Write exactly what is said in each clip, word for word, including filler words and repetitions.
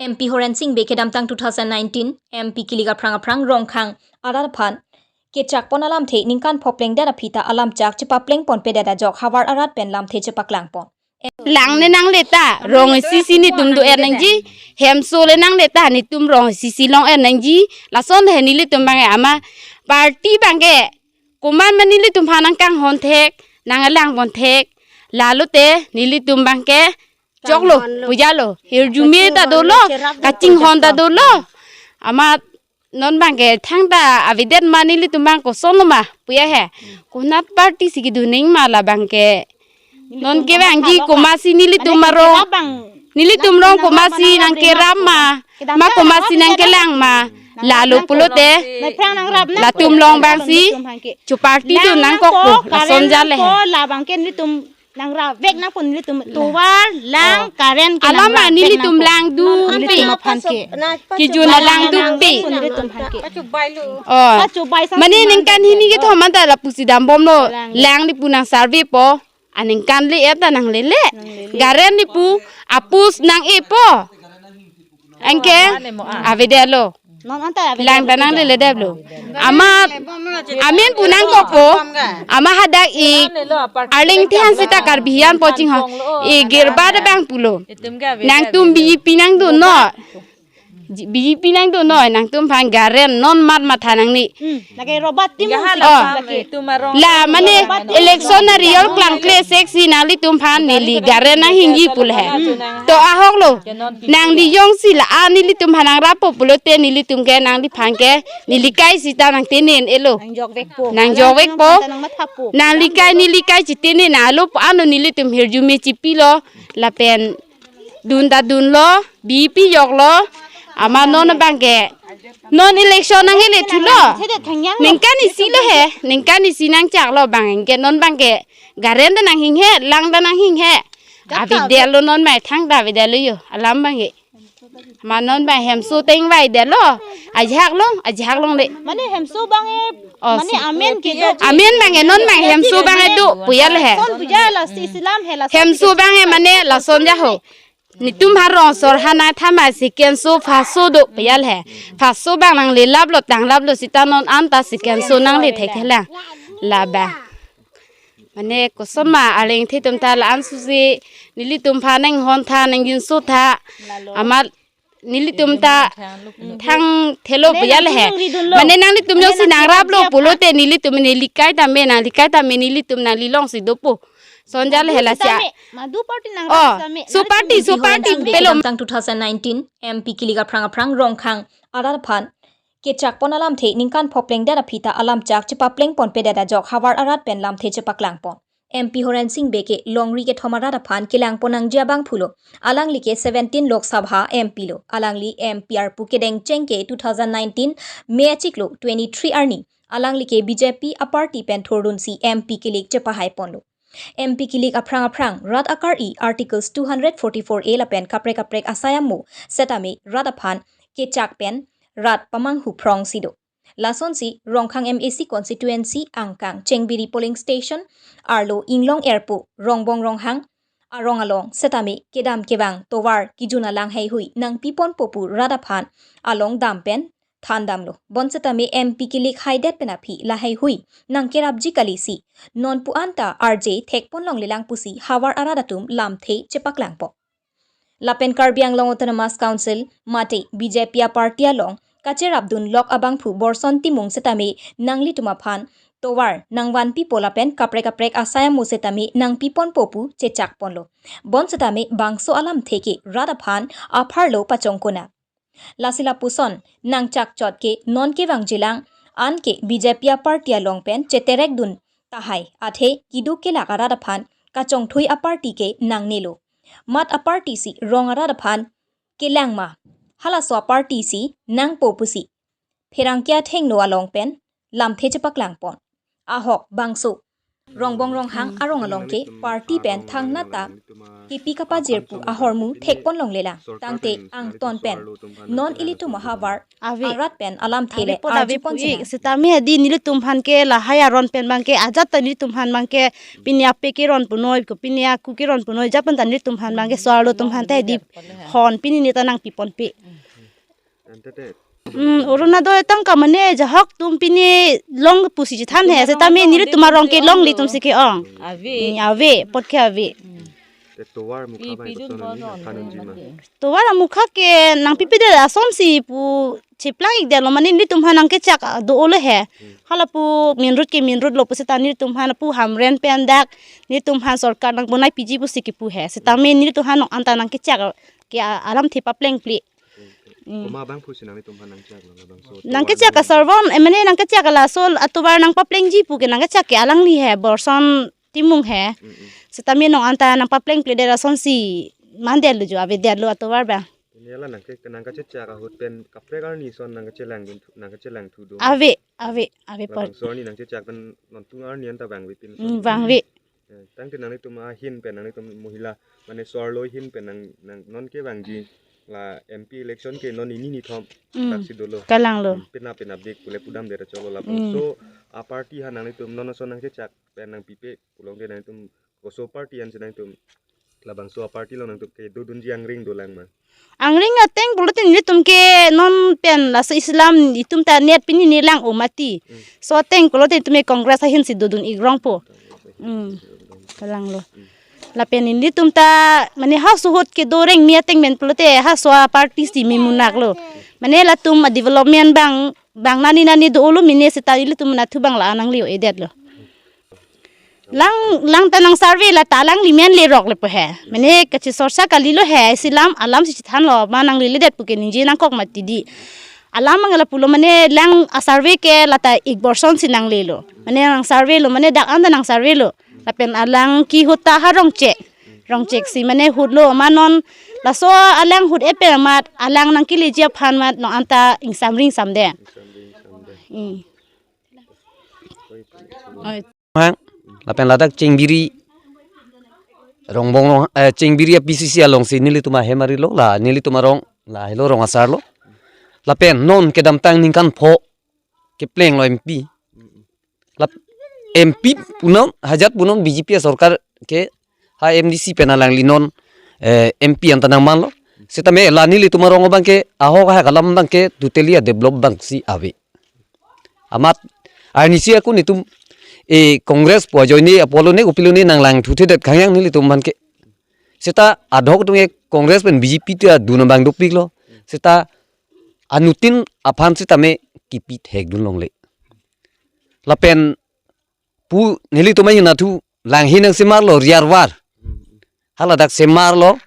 M P Horen Sing Bey kedamtang two thousand nineteen M P kilik aphrang aphrang Rongkhang arat aphan kechakpon alamthe ningkan pho plengdet aphi ta alamchak chepaplengponpedet ajok havar arat pen lamthe chepaklangpon. Lang le nangle ta, rong isi si netum do-er nangji, hemso le nangle ta, netum rong isi si long-er nangji, lason he nelitum abang ama party abangke, komat ma nelitum aphan nangkanghon thek, nanglangbon thek, lalo te nelitum abangke, choklo, pujalo, hirjume ta dolo, kachinghon ta dolo, ama non abangke thangta avedet ma nelitum abang kosonlo ma puya he. Konat party si kedun nang ma la abangke. Non kevangji komatsi nelitum arong. Nelitum rong komatsi nangkerap ma. Ma komatsi nangkelang ma. Lalo pulote. Latum along abangsi. Chu party do nangkokpo. Lason jale he. La abangke nelitum nangrap vek nangpo nelitum tovar, lang, current ke alam ma nangrap vek nelitum nangpo. Lang dukpe. Nelitum aphan ke. Kijun alang dukpe. Nelitum aphan ke. Oh. Pachubai sang mane ningkan hini kethom anta lapusi dambomlo. Lang. Lang di pu nang survey po. Aningkan le-et ta nanglele. Nanglele. Current di pu apus nang-e po. Anke avedetlo. Non anta avedetlo. Lang ta nangleledetlo. Ama amen pu nangkokpo. Ama hadak ik arleng the-an sita Karbi hian po chinghon. Ik girba ta abang pulo. Nangtum B J P nangdunnon. B J P nangdunnon, nangtum aphan current non mat matha nangne. Hmm. Lake robot tim. Oh. La mane election a-result klangkle seksi nanglitum aphan neli current nanghingji pulo he. To ahoklo. Nangli jongsi la-an nelitum aphan nangrappo pulote nelitum ke nangliphan ke neli kai sita nangtene-etlo. Nangjok vekpo. Nangjok vekpo. Nangmathapo. Nangli kai neli kai chitene nanglo pu ano nelitum hirjume chipilo lapen dun ta dunlo, B J P joklo, ama non abangke. Non election nangkele thulo. Ningkan isi lo he, ningkan isi nangchaklo abangke, non abangke. Current ta nanghinghe, lang ta nanghinghe. Avedetlo non mai thangta avedetlo jo, alam abangke. Ma non abang hemso tengvaidetlo. Ajahak long, ajahak longle. Mane hemso abangke, oh, mane amen kedo. Amen abangke non abang hemso abangke do, puya le he. Son puya la si Islam he la. Hemso abangke mane lason jaho. Netum aphan rong asor hana thama second show first show do puya le he. First show abang nanglelaplo tanglaplo sita non anta second show nangle thekthelang. La abang. Mane koson ma arleng the atum ta la-an susi nelitum aphan nanghon tha nangjinso tha. Amat nelitum ta thangthelo puya le he. Mane nanglitum jongsi nangraplo pulote nelitum neli kai tame nangli kai tame nelitum nangli alongsi dopo. Son jale he lasi a. Madu party nangrap. Oh, same. So party, so party pelo. Tang two thousand nineteen M P kilik aphrang aphrang Rongkhang arat aphan kechakpon alamthe ningkan pho plengdet aphi ta alamchak chepaplengponpedet ajok havar arat pen lamthe chepaklangpon. M P Horen Sing Bey ke longri kethom arat aphan kelangpon nangji abangphulo. Alangli ke seventeen Lok Sabha M P lo. Alangli M P arpu kedengcheng ke two thousand nineteen May achiklo twenty-three arni. Alangli ke B J P a-party pen thurdunsi M P kilik chepahaiponlo. M P kilik aphrang aphrang rat akar-i Articles two hundred forty-four A lapen kaprek kaprek asai amo setame rat aphan kechak pen rat pamanghu phrongsi do. Lasonsi Rongkhang M A C constituency angkang Chengbiri polling station arlo Inglong Erpo, Rongbong Ronghang arong along setame kedam kevang tovar kijun alang heihui nangpiponpo pu rat aphan along dam pen thandamlo. Bonsetame M P kilik haidet pen aphi laheihui nangkerapji kalisi nonpu anta arje thekponlonglelang pusi havar arat atum lamthe chepaklangpo. Lapen Karbi Anglong Autonomous Council mate B J P a-party along kacherapdun lok abangphu Borson Timung setame nanglitum aphan tovar nangvanpipo lapen kaprek kaprek asai amo setame nangpiponpo pu chechakponlo. Bonsetame bangso alamthe ke rat aphan apharlo pachongkona. Lasi lapuson nangchakchot ke non kevangjilang, anke B J P a-party along pen cheterekdun tahai, athe keduk kelak arat aphan kachongthui a-party ke nangnelo. Mat a-party si rong arat aphan kelang ma, halaso a-party si nangpo pusi pherangke athengno along pen lamthe chepaklangpon. Ahok bangso Rongbong Ronghang arong along ke party pen thangnat ta kipi kapajir pu ahormu thekpon longlelang. Tangte angton pen non ilitum ahavar Ave. Arat pen alamthe le Ave pon ave arjupon pu-i, sina. Sitame hadi nelitum aphan ke lahai aron pen abang ke ajat ta nelitum aphan abang ke pini ape keron punoi ko pini aku keron punoi ajat pen ta nelitum aphan abang ke so-arlo atum aphan ta hadi hon pini ne ta nangpiponpe. Ante te. Hmm, Orunodoi atangka mane ajahak atum pini long pusi chethan he, sitame nelitum arong ke longle atum si ke-ong. Ave. Hmm, ave, apot ke ave. Te tovar mukha pi bang pidun koson konon, nangthan unji ma. Tovar amukha ke nangpipedet asonsi pu cheplang-ikdetlo mane nelitum aphan nangkechak do-o lo he. Hmm. Hala pu main road ke main road lo pu seta nelitum aphan pu Hamren pen dak nelitum aphan sorkar nangbonaipiji pusi kipu he. Sitame nelitum aphan non-anta nangkechak ke a-, alamthe paplengple. Hmm. Komat abang pusi nanglitum aphan nangchak lo labangso tovar nangkechak nang- asarvon, eh, mane nangkechak laso atovar nangpaplengji pu ke nangkechak ke alangli he, Borson Timung he. Mm, mm. Sitame non-anta nangpaplengpledet asonsi mandetlo jo, avedetlo atovar abang. Pini la nangke, nangkachechak ahut pen kaprek arni ason nangkachelang dun thu, nangkachelang thu do. Ave, ave, ave apot. Labangso arni nangchechak pen nontu arni anta vangve pini ason. Hmm, vangve. Eh, tangte nanglitum ahin pen nanglitum mohila mane so-arlo ahin pen nang, nang non kevangji la M P election ke non nini nithom Hmm. taksi dolo. Kalanglo. Hmm, pina pina big pule pudamdet cholo labang. Hmm. So, a party ha nanglitum non ason nangchechak pen nangpipe pulote nanglitum koso party ansi nanglitum labangso a party along nanglitum kedodunji angring dolang ma? Angring ateng pulote nelitum ke non pen laso Islam itum ta net pini nelang-o mati. Hmm. So ateng pulote itum ke Congress ahinsi dodun-ik rongpo. Hmm. Kalanglo. Hmm. Lapen nelitum ta mane ha suhut kedo rengmi ateng pen pulote ha so a party si memunak lo. Mane latum a development abang, abang nani nani do-o lo mene seta ilitum nathu abang la-an nangli-o-edetlo. Lang, lang ta nang survey la ta alangli men lerok le po he. Mane kachisorsa kalilo he, isi alam, alam si chethanlo, ma nangleledet pu ke ningje nangkok mati di. Alam abang lapulo mane lang a survey ke la ta ik Borson si nanglelo. Mane nang survey lo, mane dak anta nang survey lo. Lapen alang kehut ta ha Rongchek. Rongchek si mane hutlo ma non laso alang hut-et pen amat alang nangkeleji aphan amat non-anta ingsamri ingsamde. Hmm. Oi. Hang, lapen ladak Chingbiri, Rongbong Rong, eh, Chingbiri a P C C alongsi nelitum ahem arilo, la nelitum arong, la helo rong asarlo. Lapen non kedamtang ningkan pho keplenglo M P. Lap M P punon, hajat punon B J P asorkar ke ha M D C pen alangli non, eh, M P anta nangmanlo. Sitame la nelitum arong abang ke ahok ahak alam abang ke totally a develop abang si ave. Amat arnisi ako netum, eh, Congress pu ajoine apotlo ne kopilo ne nanglangthuthedet khangyang nelitum aphan ke. Seta adhok atum ke Congress pen B J P ta dun abang dopiklo. Seta anuttin aphan sitame kipi thekdun longle. Lapen pu nelitum ahin athu langhe nangsemarlo riarvar. Haladak semarlo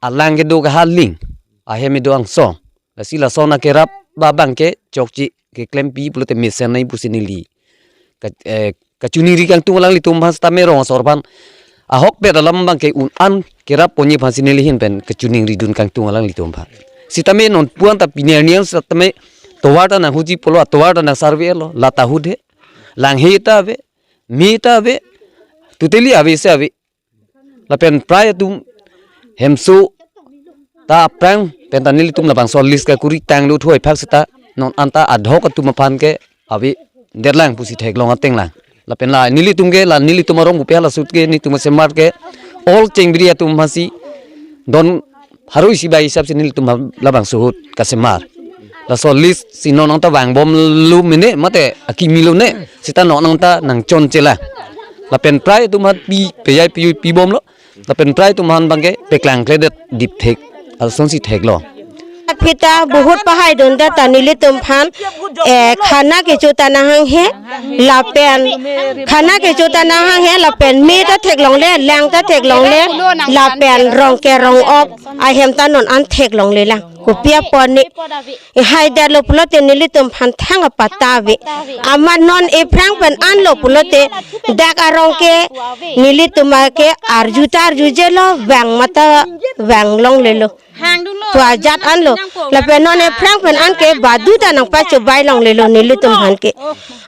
alang kedo kahaling ahem kedo angsong. Lasi lason akerap abang ke chokche keklempi pulote mesen nai pusi neli ka, eh, kachiningri kangtung alanglitum aphan sitame rong asor aphan ahokpet alam abang ke un-an kerap ponji aphansi neli ahin pen kachiningridun kangtung alanglitum aphan. Sitame non pu anta pini arni an sitame tovar ta nanghuji pulo, tovar ta nang survey lo, la ta hut he. Langhe ta ave, me ta ave, totally ave se ave. Lapen prai atum hemso ta aphrang pen ta nelitum labangso list kakuri tanglo thu aphak seta non anta adhok atum aphan ke avedetlang pusi theklong ateng lang. Lapen la nelitum ke la nelitum arong kopi hala ahut ke netum asemar ke all Chingbiri atum aphansi don harui si bai hisap si nelitum labangso ahut kasemar. Laso list si non anta vangbomlo mene mate akimi lo ne seta non anta nangchonche la. Lapen prai atum aphan pi pejai pi pibomlo. Lapen prai atum aphan abang ke peklangkledet dipthek asonsi theklo. Pita bahut pahaidunde ta nelitum aphan, eh, khana kecho ta nanghanghe, lapen khana kecho ta nanghanghe, lapen me ta theklongle, lang ta theklongle, lapen rong kerong ok ahem ta non-an theklonglelang. Kopi apot ne, haidetlo pulote nelitum aphan thang apatta ave. Amat non ephrang pen anlo pulote dak arong ke nelitum ke arju ta arjujelo, vang mata vanglonglelo. Hang dunlo. Pu ajat anlo. Lapen non ephrang pen an ke badu ta nangpachobai longlelo nelitum aphan ke.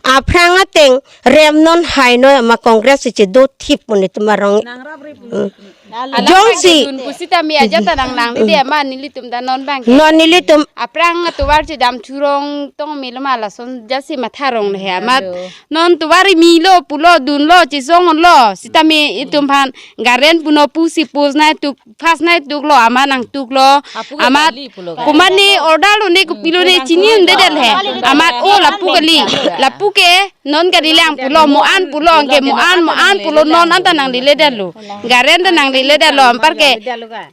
Aphrang ateng rem non hai noi ma Congress si chedo thip pu netum arong. Nangrap rip. Hmm. Alam jongsi dun pusitame ajat ta nanglang dede ma nelitum ta non abang ke. Non nelitum. Aphrang atovar chedam churong tong melo ma lason jasi matha rong le he amat. Aduh. Non tovar milo pulo dunlo chesonglo sitame itum aphan garen puno pusi pus nai tuk, pas nai tuklo, amat nangtuklo. Apu ke amat kali pulo kan. Komat ne order lo ne kopilo ne chini un dede le he. Amat o lapu kali. Lapu ke non kali lang pulo, mo-an pulo, anke mo-an, mo-an pulo non anta nanglele detlo. Garen ta nanglele detlo, anparke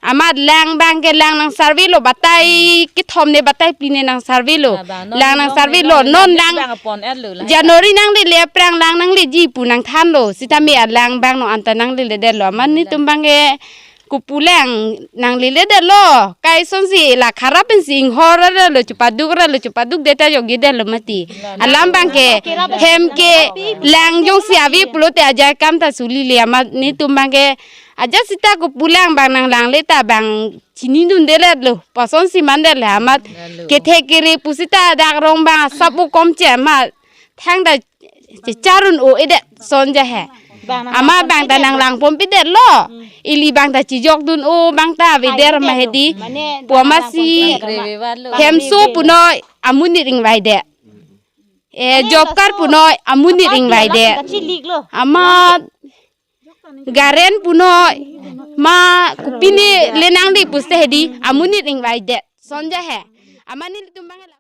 amat lang abang ke lang nang survey lo batai kethom ne batai phli ne nang survey lo. Lang nang survey lo, non lang January nanglele aphrang lang nangleji pu nangthanlo. Sitame alang abang non anta nanglele detlo. Amat netum abang ke kopu lang nanglele detlo. Kaisonsi la kharap pensi inghor ra lo, chepaduk ra lo, chepaduk det ta yogi detlo mati. Alam abang ke hem ke lang jongsi ave pulote ajai kam ta suli le amat netum abang ke ajat sita kopu lang abang nanglangle ta abang chini dunde detlo. Pasonsi mandet le amat kethe kere pusita dak rong abang asap ukom che amat thangta chechar un-o-edet son ja he. Amat abang ta nanglang pom pidet lo. Ili abang ta chijok dun-o abang ta avedet ma hedi. Pu amatsi hemso punoi amonit ingvaidet. Eh, job card punoi amonit ingvaidet. Amat garen punoi ma kopine le nangle puste hedi amonit ingvaidet. Son ja he. Amat nelitum abang